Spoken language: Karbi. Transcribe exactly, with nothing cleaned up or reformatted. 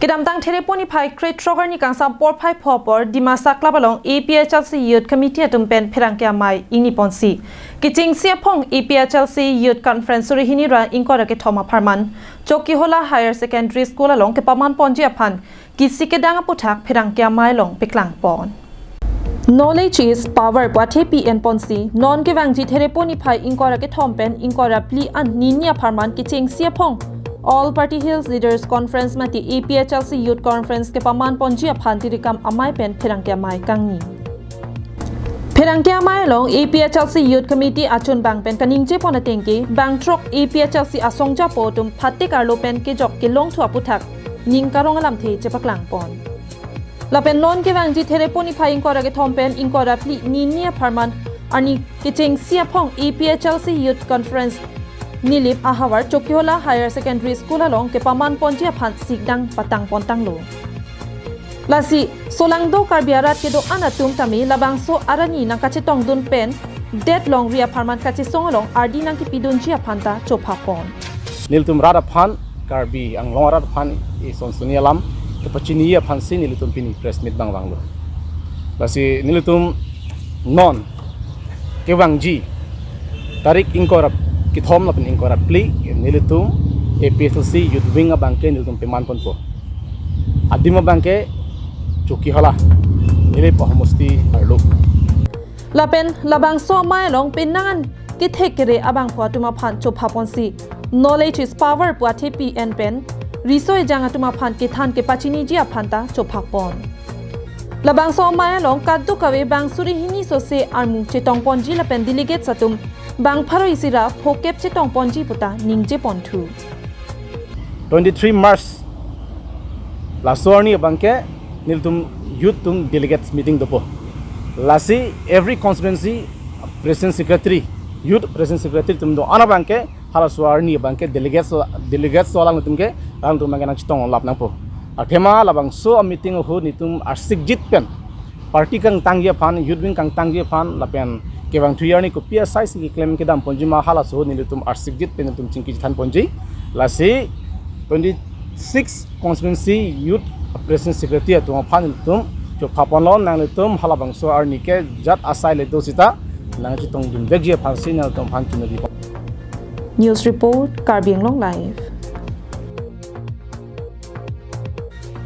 Kedamtang Thereponi phai krethrok arni kangsam porphai pho apor Dimasa Club along A P H L C Youth Committee atum pen pherangke amei ingni ponsi kechengsi aphong A P H L C Youth Conference suri hini ra ingkoi ra kethom apharman Chokihola Higher Secondary School along kepaman ponji aphan kisi kedang aputhak pherangke amei along paklang pon. Knowledge is power pu athe pi-en ponsi non kevangji Thereponi phai ingkoi ra kethom pen ingkoi ra phli an nini apharman kechengsi aphong All Party Hills Leaders Conference mate A P H L C Youth Conference kepaman ponji aphan tirikam amei pen pherangke amei kangni. Pherangke amei along A P H L C Youth Committee achunbang pen kaningje pon atengke bangthrok A P H L C asong japo atum phatik arlo pen kejok kelongthu aputhak ning karong alamthe chepaklang pon. Lapen non kevangji Thereponi phai ingkoi ra kethom pen ingkoi ra phli nini apharman arni kechengsi aphong A P H L C Youth Conference Nilip ahavar Chokihola Higher Secondary School along kepaman ponji aphan sikdang patang pontanglo. Lasi solangdo Karbi arat kedo-an atum tame labangso arni nangkachetongdun pen det longri apharman kachesong along ardi nangkepidunji aphan ta chopha pon. Nelitum rat aphan, Karbi Anglong arat aphan ison suni alam kepachini aphansi nelitum pini press meet bang vanglo. Lasi nelitum non kevangji tarik ingkoi ra kethom lapen ingkoi ra phli nelitum A P H L C Youth Wing abangke nelitum peman ponpo. Adim abangke Chokihola, Nilip ahomosti arlo. Lapen labangso amei along penang an kethek kere abangphu atum aphan chopha ponsi knowledge is power pu athe pi-en pen riso ejang atum aphan kethan kepachiniji aphan ta chopha pon. Labangso amei along kadokave bang suri hini sose armu chetong ponji lapen delegates atum bang pharo isi ra phokep chetong ponji puta ningje ponthu. Twenty-three March laso arni abangke nelitum youth atum delegates meeting dopo. Lasi every constituency president secretary, youth president secretary atum do-an abangke halaso arni abangke delegates, delegates alangtum ke alangtum abangke nangchetong lap nangpo. Athema labangso meeting ahut nelitum arsikjit pen party kangtangji aphan, youth wing kangtangji aphan lapen kevangthu arni kopi asai si keklem kedam ponji ma halaso ahut nelitum arsikjit pen nelitum chingki chethan ponji. Lasi twenty-six constituency youth president secretary atum aphan nelitum chopha ponlo, nanglitum halabangso arni ke jat asai le do sita nangchetongdun vekji aphansi nangtum aphan chunari pon. News report, Karbi Anglong Live.